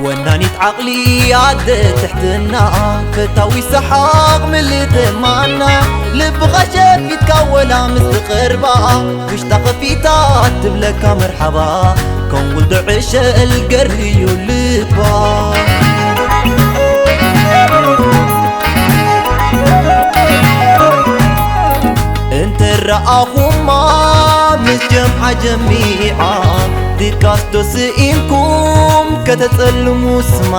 ወናኒት ዓቕሊ ኣደ ትሕትና፣ ፈታዊ ሰሓቕ ምልእቲ ማና፣ ልብኻ ሸፊትካ ወላ ምስ ትቐርባ፣ ውሽጣ ኸፊታ ትብለካ መርሓባ፣ ከም ውልዶ ዕሸል ገርዩ ልባ። እንተ ረኣኹማ ምስ ጀምዓ ጀሚዓ፣ ድቃስ ዶ ስኢንኩም ከተጸልሙ ስማ?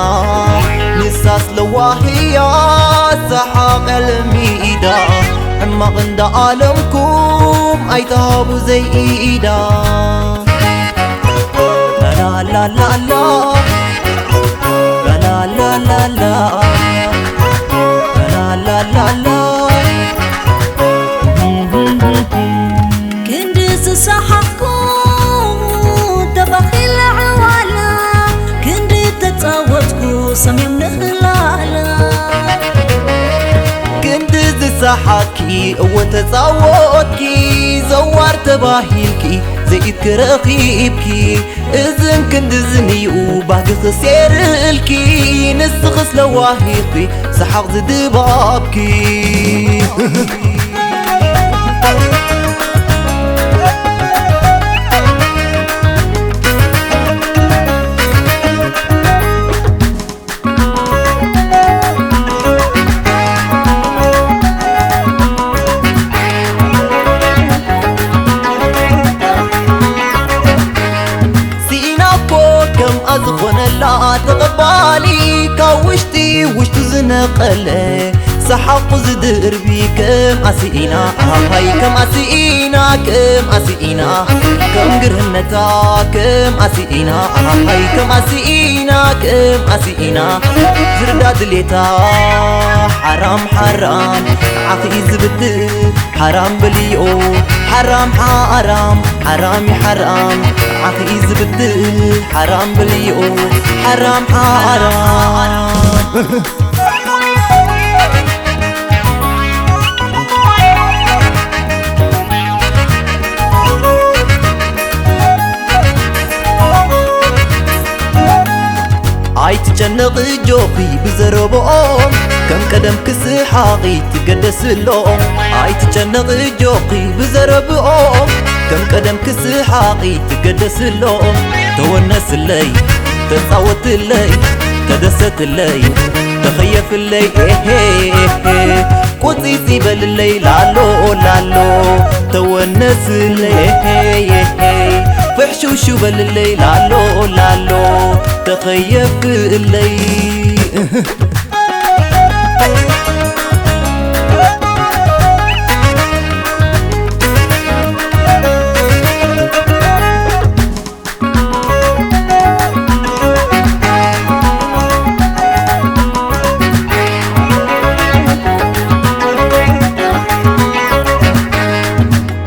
ንሳስ ለዋህያ ሰሓቕ ለሚዳ፣ ሕማቕ እንዳ ኣለምኩም ኣይትሃቡ ዘይኢዳ። ላላላላላ፣ ላላላላላ፣ ላላላላላ። ክንዲ ዝሰሓቕኩ ተባኺለ ዕዋላ፣ ክንዲ ተጻወትኩ ሰምዮም ንላላ። ክንዲ ዝሰሓቕኪ እወ ተጻወትኪ፣ ዘዋር ተባሂልኪ ዘይኢድኪ ረኺብኪ፣ እዝን ክንድዝን እዩ ባህጊ ክሴርልኪ፣ ንስኽስ ለዋሂኺ ሰሓቕ ዝድባብኪ። ስኢና እኮ ከምኣ ዝኾነላ ተቐባሊ፣ ካብ ውሽጢ ውሽጡ ዝነቐለ፣ ሰሓቑ ዝድርቢ ከም ኣስኢና፣ ኣሃይ ከም ኣስኢና፣ ከም ኣስኢና፣ ከም ግርህነታ ከም ኣስኢና፣ ኣሃይ ከም ኣስኢና፣ ከም ኣስኢና፣ ዝርዳ ድሌታ ሓራም ሓራም፣ ንዓኺ እዩ ዝብድእ ሓራም በልዮ፣ ሓራም ሓራም፣ ሓራም እዩ ሓራም፣ ንዓኺ እዩ ዝብድእ ሓራም በልዮ፣ ሓራም ሓራም። ኣይትጨነቕ እጆኺ ብዘረብኦም፣ ከም ቀደም ክስሓቒ ትገደስሎም። ኣይትጨነቕ እጆኺ ብዘረብኦም፣ ከም ቀደም ክስሓቒ ትገደስሎም። ተወነስለይ፣ ተጻወትለይ፣ ተደሰትለይ፣ ተኸየፍለይ፣ ኤሄ፣ ኤሄ። ቁጺጺ በልለይ ላሎ ላሎ፣ ተወነስለይ፣ ኤሄ፣ ኤሄ። ፍሕሹሹ በልለይ ላሎ ላሎ፣ ተኸየፍለይ።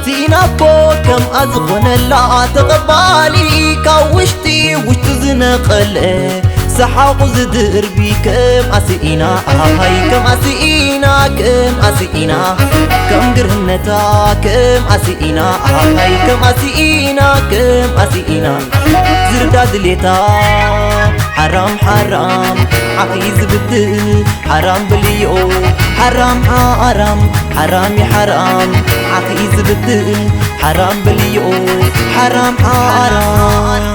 ቲና እኮ ከምኣ ዝኾነላ ተቐባሊ፣ ካብ ውሽጢ ውሽጡ ዝነቐለ፣ ሰሓቑ ዝድርቢ ከም ኣስኢና፣ ኣሃይ ከም ኣስኢና፣ ከም ኣስኢና፣ ከም ግርህነታ ከም ኣስኢና፣ ኣሃይ ከም ኣስኢና፣ ከም ኣስኢና፣ ዝርዳ ድሌታ ሓራም ሓራም፣ ዓኺ ዝብድእ ሓራም በልዮ፣ ሓራም ሓራም፣ ሓራም እዩ ሓራም፣ ዓኺ ዝብድእ ሓራም በልዮ፣ ሓራም ሓራም።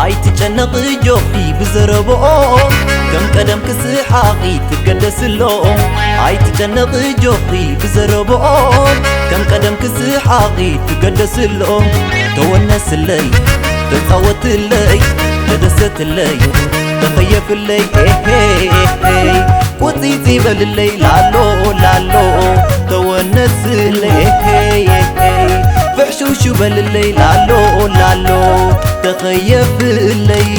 ኣይትጨነቕ እጆኺ ብዘረብኦም፣ ከም ቀደም ክስሓቒ ትገደስሎም። ኣይትጨነቕ እጆኺ ብዘረብኦም፣ ከም ቀደም ክስሓቒ ትገደስሎም። ተወነስለይ፣ ተጻወትለይ፣ ተደሰትለይ፣ ተኸየፍለይ፣ ኤሄ፣ ኤሄ። ቁጺጺ በልለይ ላሎ ላሎ፣ ተወነስለይ፣ ኤሄ፣ ኤሄ። ፍሕሹሹ በልለይ ላሎ ላሎ፣ ተኸየፍለይ።